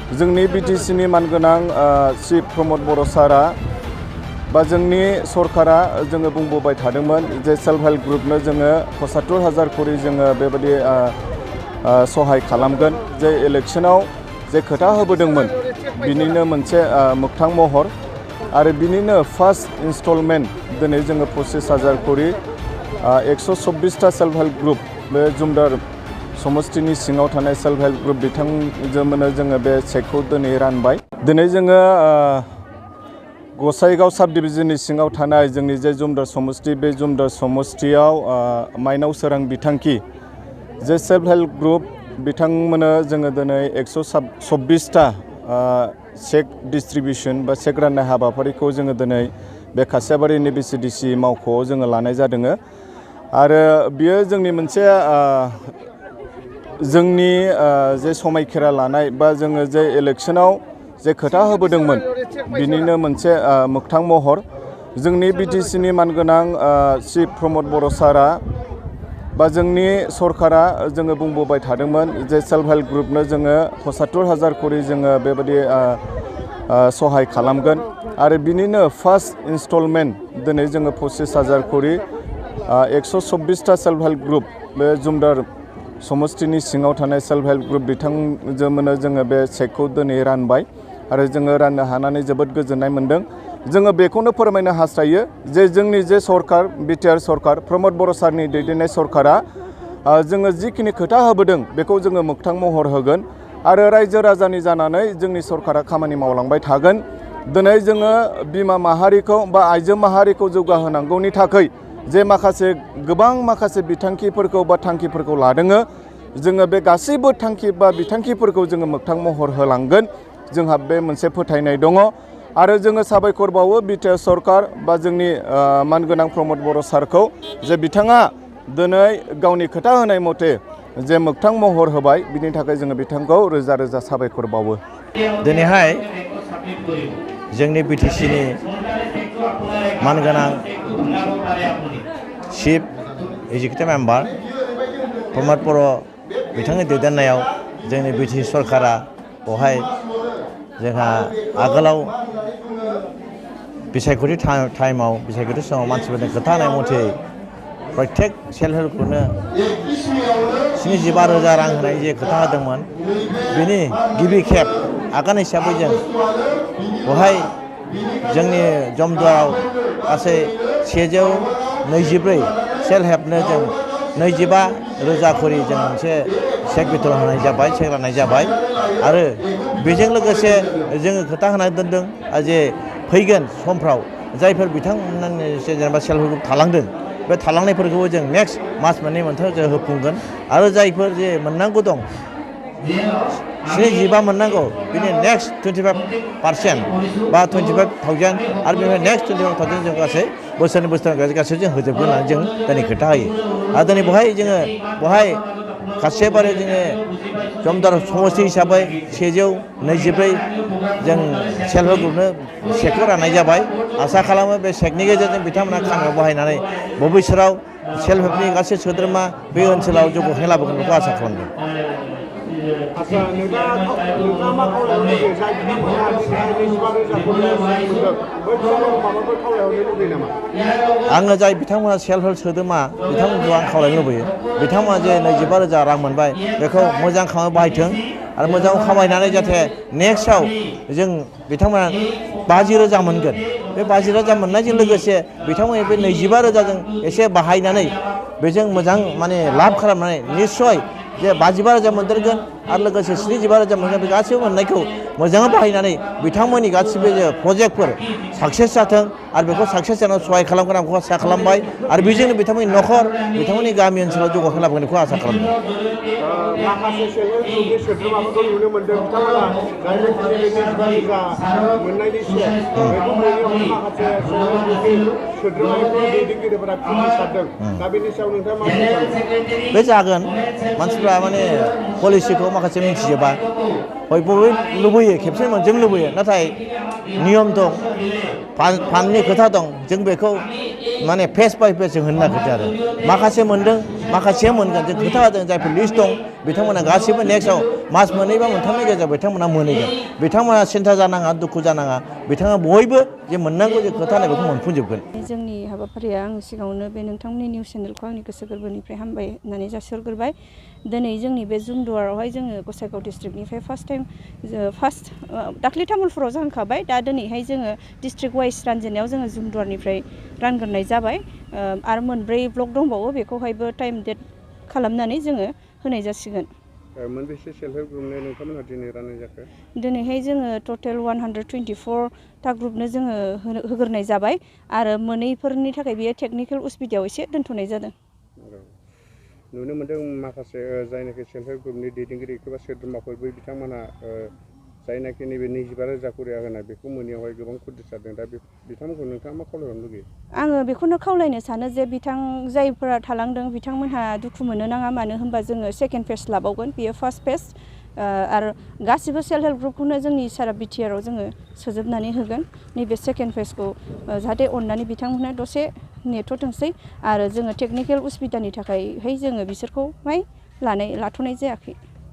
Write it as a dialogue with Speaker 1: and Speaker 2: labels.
Speaker 1: जोंनि BTCनि मानगोनां चिफ प्रमद बर' सारा बा जोंनि सरकारा जोङो बुंबोबाय थादोंमोन जे सेल्फ हेल्प ग्रुपनो जोङो 75,000 करि जोङो बेबायदि सहाय खालामगोन जे इलेक्शनाव जे खोथा होबोदोंमोन बिनिनो मोनसे मोगथां महर आरो बिनिनो फार्स्ट इनस्टलमेन्ट दिनै जोङो 25,000 करि 124टा सेल्फ हेल्प ग्रुप बे जुमदार समस्तिनि सिङाव थानाय सेल्फ हेल्प ग्रुप बिथांजोंनो जोङो बे चेकखौ दिनै रानबाय। दिनै जोङो गसाइगाव साब डिभिजननि सिङाव थानाय जोंनि जे जुमदार समस्ति बे जुमदार समस्तियाव माइनाव सोरां बिथांखि जे सेल्फ हेल्प ग्रुप बिथांमोननो जोङो दिनै 124टा चेक डिस्ट्रिबिउसन बा चेक राननाय हाबाफारिखौ जोङो दिनै बे खासियाबारिनि VCDC मावख'आव जोङो लानाय जादों आरो बियो जोंनि मोनसे जोंनि जे समायखेरा लानाय बा जोङो जे इलेक्शनाव जे खोथा होबोदोंमोन बिनिनो मोनसे मोगथां महर जोंनि BTCनि मानगोनां चिफ प्रमद बर' सारा बा जोंनि सरकारा जोङो बुंबोबाय थादोंमोन जे सेल्फ हेल्प ग्रुपनो जोङो 75,000 करि जोङो बेबायदि सहाय खालामगोन आरो बिनिनो फार्स्ट इनस्टलमेन्ट दिनै जोङो 25,000 करि 124टा सेल्फ हेल्प ग्रुप बे जुमदार समस्तिनि सिङाव थानाय सेल्फ हेल्प ग्रुप बिथांजोंनो जोङो बे चेकखौ दिनै रानबाय आरो जोङो राननो हानानै जोबोद गोजोननाय मोनदों। जोङो बेखौनो फोरमायनो हास्थायो जे जोंनि जे सरकार BTR सरकार प्रमद बर' सारनि दैदेननाय सरकारा जोङो जिखिनि खोथा होबोदों बेखौ जोङो मोगथां महर होगोन आरो रायजो राजानि जानानै जोंनि सरकारा खामानि मावलांबाय थागोन। दिनै जोङो बिमा माहारिखौ बा आइजो माहारिखौ जौगाहोनांगौनि थाखाय जे गोबां माखासे बिथांखिफोरखौ बा थांखिफोरखौ लादों जोङो बे गासैबो थांखि बा बिथांखिफोरखौ जोङो मोगथां महर होलांगोन जोंहा बे मोनसे फोथायनाय दङ आरो जोङो साबायखर बावो BTR सरकार बा जोंनि मानगोनां प्रमद बर' सारखौ जे बिथाङा दिनै गावनि खोथा होनाय मथे जे मोगथां महर होबाय बिनि थाखाय जोङो बिथांखौ रोजा रोजा साबायखर बावो।
Speaker 2: दिनैहाय जोंनि BTCनि मानगोनां चिफ एक्जिकिउटिभ मेम्बार प्रमद बर' बिथांनि दैदेननायाव जोंनि BTC सरकारा बेवहाय जोंहा आगोलाव बिसायख'थि टाइमाव बिसायख'थि समाव मानसिफोरनि खोथा होनाय मथे प्रत्येक सेल्फ हेल्प ग्रुपनो 75,000 रां होनाय जे खोथा होदोंमोन बेनि गिबि खेब आगान हिसाबै जों बेवहाय जोंनि जमदुवाराव गासै 124 सेल्फ हेल्पनो जों 25,000 करि जों मोनसे चेक बिथन होनाय जाबाय चेक राननाय जाबाय आरो बेजों लोगोसे जोङो खोथा होनानै दोनदों जे फैगोन समफ्राव जायफोर बिथांमोननि जेनेबा सेल्फ हेल्प ग्रुप थालांदों बे थालांनायफोरखौबो जों नेक्स्ट मास मोननै मोनथामाव जों होफुंगोन आरो जायफोर जे मोननांगौ दं 75 मोननांगौ बिनि नेक्स्ट 25% बा 25,000 आरो बेनिफ्राय नेक्स्ट 25,000 जों गासै बोसोरनै गासै जों होजोबगोन होननानै जों दिनै खोथा होयो आरो दिनै बेवहाय खासियाबारि जोङो जमदार समस्ति हिसाबै 124 जों सेल्फ हेल्प ग्रुपनो चेकखौ राननाय जाबाय। आसा खालामो बे चेकनि गेजेरजों बिथांमोना खामानियाव बाहायनानै भबिष्यतआव सेल्फ हेल्पनि गासै सोद्रोमा बे ओनसोलाव जौगाखांनाय लाबोगोन बेखौ आसा खालामदों।
Speaker 3: आচ্ছা नोंथाङा मा खावलायनो लुबैयो जाय बिथांमोना 25,000 करि मोनदों बैफोरखौ माबाफोर खावलायहरनो लुबैयो नामा?
Speaker 2: आङो जाय बिथांमोना सेल्फ हेल्प सोद्रोमा बिथांमोनखौ आं खावलायनो लुबैयो बिथांमोना जे 25,000 रां मोनबाय बेखौ मोजां खामानियाव बाहायथों आरो मोजां खामायनानै जाहाथे नेक्स्टआव जों बिथांमोना 50,000 मोनगोन बे 50,000 मोननायजों लोगोसे बिथांमोननि बे 25,000 जों एसे बाहायनानै बेजों मोजां माने लाब खालामनानै निस्सय जे 55,000 मोनदेरगोन आरो लोगोसे 75,000 मोनगोन बे गासैबो मोननायखौ मोजाङै बाहायनानै बिथांमोननि गासैबो जे प्रजेक्टफोर साक्सेस जाथों आरो बेखौ साक्सेस जानायाव सहाय खालामगोन आं बेखौ आसा खालामबाय आरो बेजोंनो बिथांमोननि न'खर बिथांमोननि गामि ओनसोलाव जौगाखां लाबोगोन बेखौ आसा खालामदों।
Speaker 3: माखासे सेल्फ हेल्प ग्रुपनि सोद्रोमाफोरखौ नुनो मोनदों बिथांमोना जायनाखि 25,000 मोननायनि चेक बेखौ मोनैयावनो माखासे सेल्फ हेल्प ग्रुपनि सोद्रोमाफोर दैदेनगिरिफोरा खिथिसारदों दा बेनि सायाव नोंथाङा मा सानो?
Speaker 2: बे जागोन मानसिफ्रा माने पलिसिखौ माखासे मिथिजोबा बयबो लुबैयो खेबसे मोनजों लुबैयो नाथाय नियम दं फान्डनि खोथा दं जों बेखौ माने फेस बाय फेस जों होनो नागिरदों आरो माखासे मोनदों माखासेया मोनगोन जों खोथा होदों जायफोर लिस्ट दं बिथांमोना गासिबो नेक्स्टआव मास मोननै बा मोनथामनि गेजेराव बिथांमोना मोनहैगोन बिथांमोना सिन्था जानाङा दुखु जानाङा बिथाङा बयबो जे मोननांगौ जे खोथा होनाय बेखौ मोनफुंजोबगोन
Speaker 4: जोंनि हाबाफारिया आं सिगाङावनो बे नोंथांमोननि निउस चेनेलखौ आंनि गोसो गोरबोनिफ्राय हामबाय होननानै जासिहरग्रोबाय दिनै जोंनि बे जुम दुवारावहाय जोङो गसाइगाव डिस्ट्रिक्टनिफ्राय फार्स्ट दाख्लै तामुलपुराव जाहांखाबाय दा दिनैहाय जोङो डिस्ट्रिक्ट वाइज रानजेननायाव जोङो जुम दुवारनिफ्राय रानग्रोनाय जाबाय आरो मोनब्रै ब्लक दंबावो बेखौहायबो टाइम डेट खालामनानै जोङो होनाय जासिगोन
Speaker 3: मोनबेसे सेल्फ हेल्प ग्रुपनो नोंथांमोनहा दिनै राननाय जाखो
Speaker 4: दिनैहाय जोङो टटेल 124 ग्रुपनो जोङो होग्रोनाय जाबाय आरो मोनैफोरनि थाखाय बेयो टेकनिकेल उसुबिदायाव एसे दोनथ'नाय जादों
Speaker 3: नुनो मोनदों माखासे जायनाखि सेल्फ हेल्प ग्रुपनि दैदेनगिरि एबा सोद्रोमाफोर बै बिथांमोनहा जायनाखि नैबे 25,000 करिया होनाय बेखौ मोनैयावहाय गोबां खुद्रित जादों दा बिथांमोनखौ नोंथाङा मा खावलायहरनो लुगैयो
Speaker 4: आङो बेखौनो खावलायनो सानो जे जायफोरा थालांदों बिथांमोनहा दुखु मोननो नाङा मानो होनबा जोङो सेकेन्ड फेज लाबावगोन बियो फार्स्ट फेज आरो गासिबो सेल्फ हेल्प ग्रुपखौनो जोंनि सारा BTR आव जोङो सोजोबनानै होगोन नैबे सेकेन्ड फेजखौ जाहाथे अननानै बिथांमोनहा दसे नेथ'थोंसै आरो जोङो टेकनिकेल उसुबिदानि थाखायहाय जोङो बिसोरखौहाय लाथ'नाय जायाखै